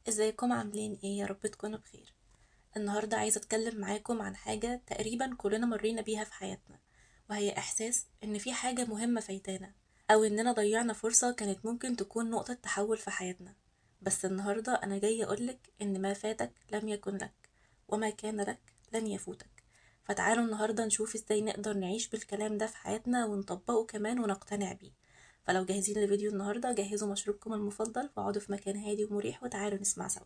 ازيكم عاملين ايه؟ يا رب تكونوا بخير. النهاردة عايزة اتكلم معاكم عن حاجة تقريبا كلنا مرينا بيها في حياتنا، وهي احساس ان في حاجة مهمة فايتانا، او اننا ضيعنا فرصة كانت ممكن تكون نقطة تحول في حياتنا. بس النهاردة انا جاية اقولك ان ما فاتك لم يكن لك، وما كان لك لن يفوتك. فتعالوا النهاردة نشوف ازاي نقدر نعيش بالكلام ده في حياتنا ونطبقه كمان ونقتنع بيه. فلو جاهزين لفيديو النهاردة جهزوا مشروبكم المفضل واقعدوا في مكان هادي ومريح وتعالوا نسمع سوا.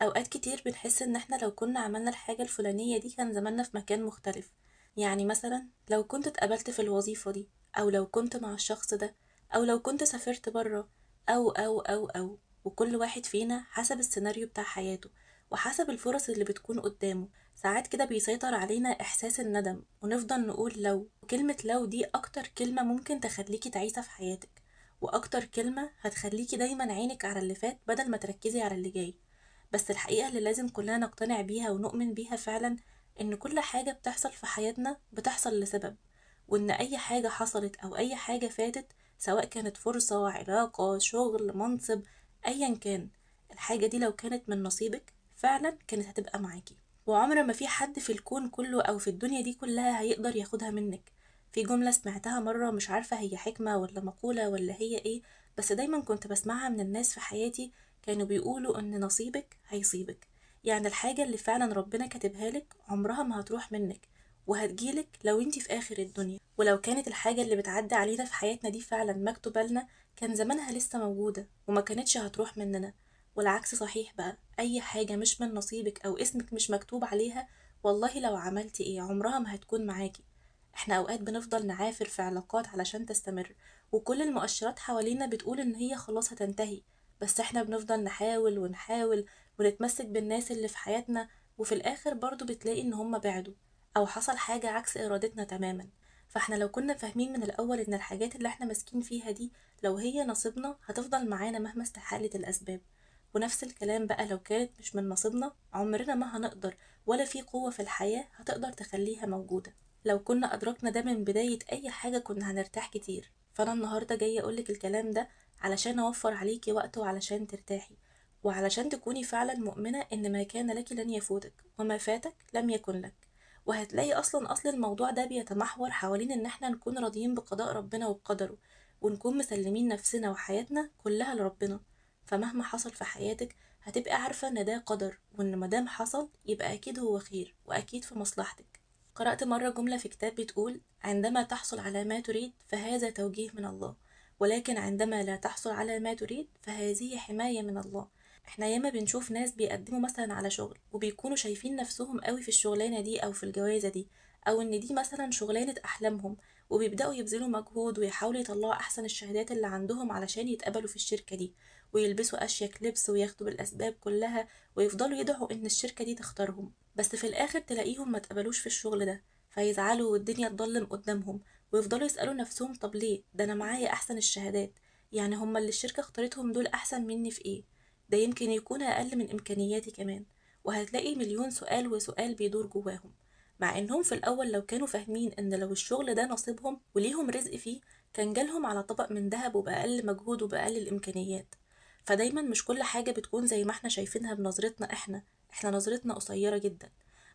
اوقات كتير بنحس ان احنا لو كنا عملنا الحاجة الفلانية دي كان زماننا في مكان مختلف. يعني مثلا لو كنت اتقبلت في الوظيفة دي، او لو كنت مع الشخص ده، او لو كنت سافرت برا، او او او او. وكل واحد فينا حسب السيناريو بتاع حياته وحسب الفرص اللي بتكون قدامه. ساعات كده بيسيطر علينا احساس الندم ونفضل نقول لو. وكلمة لو دي اكتر كلمة ممكن تخليكي تعيسة في حياتك، واكتر كلمة هتخليكي دايما عينك على اللي فات بدل ما تركزي على اللي جاي. بس الحقيقة اللي لازم كلنا نقتنع بيها ونؤمن بيها فعلا ان كل حاجة بتحصل في حياتنا بتحصل لسبب، وان اي حاجة حصلت او اي حاجة فاتت، سواء كانت فرصة، علاقة، شغل، منصب، ايا كان، الحاجة دي لو كانت من نصيبك فعلا كانت هتبقى معاكي، وعمر ما في حد في الكون كله او في الدنيا دي كلها هيقدر ياخدها منك. في جملة سمعتها مرة مش عارفة هي حكمة ولا مقولة ولا هي ايه، بس دايما كنت بسمعها من الناس في حياتي، كانوا بيقولوا ان نصيبك هيصيبك. يعني الحاجة اللي فعلا ربنا كاتبها لك عمرها ما هتروح منك، وهتجيلك لو انتي في آخر الدنيا. ولو كانت الحاجة اللي بتعدي علينا في حياتنا دي فعلا مكتوبة لنا كان زمانها لسه موجودة وما كانتش هتروح مننا. والعكس صحيح بقى، أي حاجة مش من نصيبك أو اسمك مش مكتوب عليها، والله لو عملتي إيه عمرها ما هتكون معاكي. احنا أوقات بنفضل نعافر في علاقات علشان تستمر، وكل المؤشرات حوالينا بتقول إن هي خلاص هتنتهي، بس احنا بنفضل نحاول ونحاول ونتمسك بالناس اللي في حياتنا، وفي الآخر برضو بتلاقي إن هم بعدوا أو حصل حاجة عكس إرادتنا تماما. فاحنا لو كنا فاهمين من الأول إن الحاجات اللي احنا ماسكين فيها دي لو هي نصيبنا هتفضل معانا مهما استحالت الأسباب. ونفس الكلام بقى لو كانت مش من نصيبنا عمرنا ما هنقدر، ولا في قوة في الحياة هتقدر تخليها موجودة. لو كنا أدركنا ده من بداية أي حاجة كنا هنرتاح كتير. فأنا النهاردة جاية أقولك الكلام ده علشان أوفر عليكي وقت، وعلشان ترتاحي، وعلشان تكوني فعلا مؤمنة إن ما كان لك لن يفوتك وما فاتك لم يكن لك. وهتلاقي أصلا أصل الموضوع ده بيتمحور حوالين إن احنا نكون راضيين بقضاء ربنا وبقدره، ونكون مسلمين نفسنا وحياتنا كلها لربنا. فمهما حصل في حياتك هتبقى عارفة إن ده قدر، وإن مادام حصل يبقى أكيد هو خير وأكيد في مصلحتك. قرأت مرة جملة في كتاب بتقول: عندما تحصل على ما تريد فهذا توجيه من الله، ولكن عندما لا تحصل على ما تريد فهذه حماية من الله. احنا ياما بنشوف ناس بيقدموا مثلا على شغل وبيكونوا شايفين نفسهم قوي في الشغلانة دي أو في الجوازة دي، أو إن دي مثلا شغلانة أحلامهم، وبيبدأوا يبذلوا مجهود ويحاولوا يطلعوا أحسن الشهادات اللي عندهم علشان يتقبلوا في الشركة دي، ويلبسوا أشيك لبس وياخدوا بالأسباب كلها، ويفضلوا يدعوا إن الشركة دي تختارهم. بس في الآخر تلاقيهم ما اتقبلوش في الشغل ده، فيزعلوا والدنيا تضلم قدامهم، ويفضلوا يسألوا نفسهم طب ليه؟ ده أنا معايا أحسن الشهادات، يعني هما اللي الشركة اختارتهم دول أحسن مني في إيه؟ ده يمكن يكون أقل من إمكانياتي كمان. وهتلاقي مليون سؤال وسؤال بيدور جواهم، مع إنهم في الأول لو كانوا فاهمين إن لو الشغل ده نصيبهم وليهم رزق فيه كان جالهم على طبق من ذهب وبأقل مجهود وبأقل الإمكانيات. فدايما مش كل حاجة بتكون زي ما احنا شايفينها بنظرتنا، احنا نظرتنا قصيرة جدا.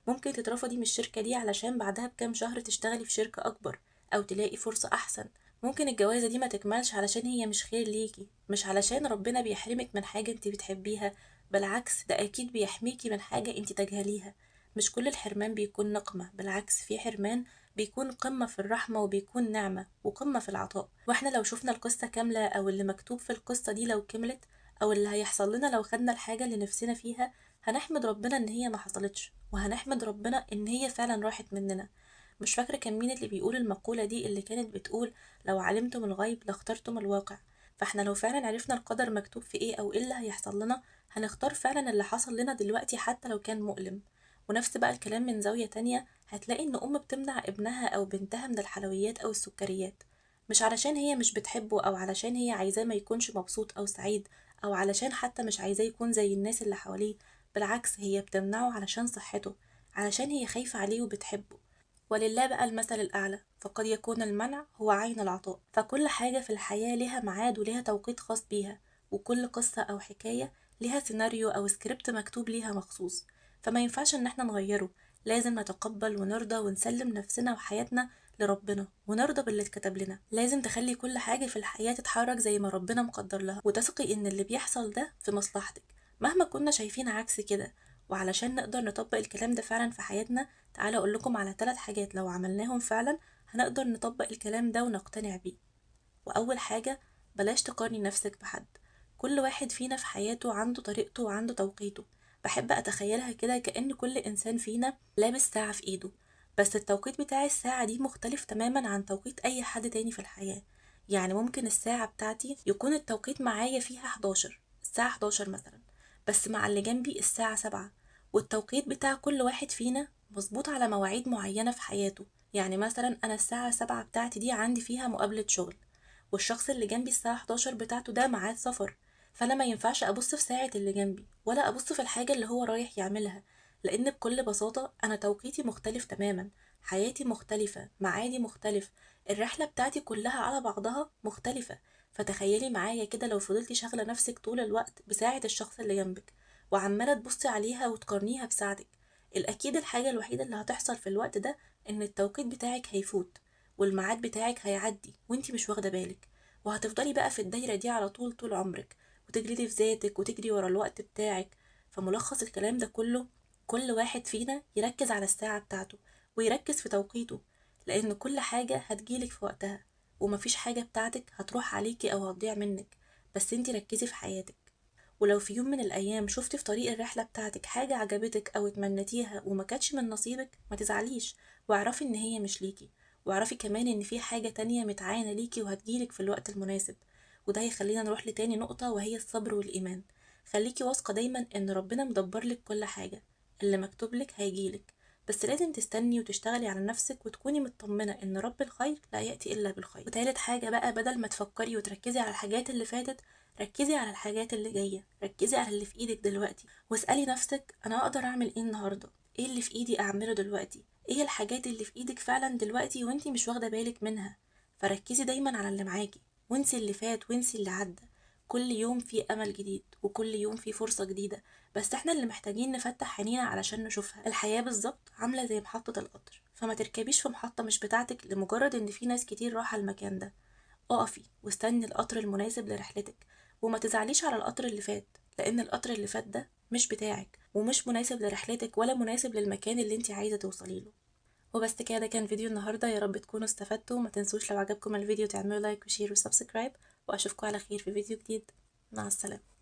ممكن تترفضي من الشركة دي علشان بعدها بكام شهر تشتغلي في شركة أكبر أو تلاقي فرصة أحسن. ممكن الجوازة دي ما تكملش علشان هي مش خير ليكي، مش علشان ربنا بيحرمك من حاجة انت بتحبيها، بالعكس ده أكيد بيحميكي من حاجة انت تجهليها. مش كل الحرمان بيكون نقمة، بالعكس في حرمان بيكون قمة في الرحمة وبيكون نعمة وقمة في العطاء. واحنا لو شفنا القصة كاملة أو اللي مكتوب في القصة دي لو كملت، أو اللي هيحصل لنا لو خدنا الحاجة اللي نفسنا فيها، هنحمد ربنا إن هي ما حصلتش، وهنحمد ربنا إن هي فعلا راحت مننا. مش فاكرة كان مين اللي بيقول المقولة دي اللي كانت بتقول لو علمتم الغيب لاخترتم الواقع. فاحنا لو فعلا عرفنا القدر مكتوب في ايه او ايه اللي هيحصل لنا، هنختار فعلا اللي حصل لنا دلوقتي حتى لو كان مؤلم. ونفس بقى الكلام من زاوية تانية، هتلاقي ان ام بتمنع ابنها او بنتها من الحلويات او السكريات، مش علشان هي مش بتحبه او علشان هي عايزاه ما يكونش مبسوط او سعيد، او علشان حتى مش عايزاه يكون زي الناس اللي حواليه، بالعكس هي بتمنعه علشان صحته، علشان هي خايفة عليه وبتحبه. ولله بقى المثل الأعلى، فقد يكون المنع هو عين العطاء. فكل حاجة في الحياة لها ميعاد ولها توقيت خاص بيها، وكل قصة أو حكاية ليها سيناريو أو سكريبت مكتوب ليها مخصوص، فما ينفعش إن احنا نغيره. لازم نتقبل ونرضى ونسلم نفسنا وحياتنا لربنا ونرضى باللي اتكتب لنا. لازم تخلي كل حاجة في الحياة تتحرك زي ما ربنا مقدر لها، وتثقي إن اللي بيحصل ده في مصلحتك مهما كنا شايفين عكس كده. وعلشان نقدر نطبق الكلام ده فعلا في حياتنا، تعالى أقول لكم على 3 حاجات لو عملناهم فعلا هنقدر نطبق الكلام ده ونقتنع بيه. وأول حاجة، بلاش تقارني نفسك بحد. كل واحد فينا في حياته عنده طريقته وعنده توقيته. بحب أتخيلها كده كأن كل إنسان فينا لابس ساعة في إيده، بس التوقيت بتاع الساعة دي مختلف تماما عن توقيت أي حد تاني في الحياة. يعني ممكن الساعة بتاعتي يكون التوقيت معايا فيها 11، الساعة 11 مثلا، بس مع اللي جنبي الساعة 7. والتوقيت بتاع كل واحد فينا مظبوط على مواعيد معينة في حياته. يعني مثلا أنا الساعة 7 بتاعتي دي عندي فيها مقابلة شغل، والشخص اللي جنبي الساعة 11 بتاعته ده ميعاد سفر، فأنا ما ينفعش أبص في ساعة اللي جنبي ولا أبص في الحاجة اللي هو رايح يعملها، لأن بكل بساطة أنا توقيتي مختلف تماما، حياتي مختلفة، معادي مختلف، الرحلة بتاعتي كلها على بعضها مختلفة. فتخيلي معايا كده لو فضلتي شاغلة نفسك طول الوقت بساعة الشخص اللي جنبك وعمالة تبصي عليها وتقارنيها بساعتك، الأكيد الحاجة الوحيدة اللي هتحصل في الوقت ده إن التوقيت بتاعك هيفوت والميعاد بتاعك هيعدي وانتي مش واخدة بالك، وهتفضلي بقى في الدايرة دي على طول طول عمرك، وتجري في ذاتك وتجري ورا الوقت بتاعك. فملخص الكلام ده كله، كل واحد فينا يركز على الساعة بتاعته ويركز في توقيته، لأن كل حاجة هتجيلك في وقتها ومفيش حاجة بتاعتك هتروح عليكي أو هتضيع منك، بس انتي ركزي في حياتك. ولو في يوم من الأيام شفتي في طريق الرحلة بتاعتك حاجة عجبتك أو اتمنيتيها وما كانتش من نصيبك، ما تزعليش، واعرفي إن هي مش ليكي، واعرفي كمان إن في حاجة تانية متعانة ليكي وهتجيلك في الوقت المناسب. وده هيخلينا نروح لتاني نقطة، وهي الصبر والإيمان. خليكي واثقة دايما إن ربنا مدبرلك كل حاجة، اللي مكتوب لك هيجيلك، بس لازم تستني وتشتغلي على نفسك وتكوني مطمنة إن رب الخير لا يأتي إلا بالخير. وتالت حاجة بقى، بدل ما تفكري وتركزي على الحاجات اللي فاتت، ركزي على الحاجات اللي جاية، ركزي على اللي في إيدك دلوقتي، واسألي نفسك أنا أقدر أعمل إيه النهاردة؟ إيه اللي في إيدي أعمله دلوقتي؟ إيه الحاجات اللي في إيدك فعلا دلوقتي وإنتي مش واخدة بالك منها؟ فركزي دايما على اللي معاكي، وانسي اللي فات وانسي اللي عدى. كل يوم في أمل جديد وكل يوم في فرصة جديدة، بس احنا اللي محتاجين نفتح عينينا علشان نشوفها. الحياة بالظبط عاملة زي محطة القطر، فما تركبيش في محطة مش بتاعتك لمجرد ان في ناس كتير راحة المكان ده. اقفي واستني القطر المناسب لرحلتك، وما تزعليش على القطر اللي فات، لان القطر اللي فات ده مش بتاعك ومش مناسب لرحلتك ولا مناسب للمكان اللي انت عايزة توصلي له. وبس كده، ده كان فيديو النهارده، يا رب تكونوا استفدتوا. ما تنسوش لو عجبكم الفيديو تعملوا like و share و subscribe، واشوفكم على خير في فيديو جديد. مع السلامه.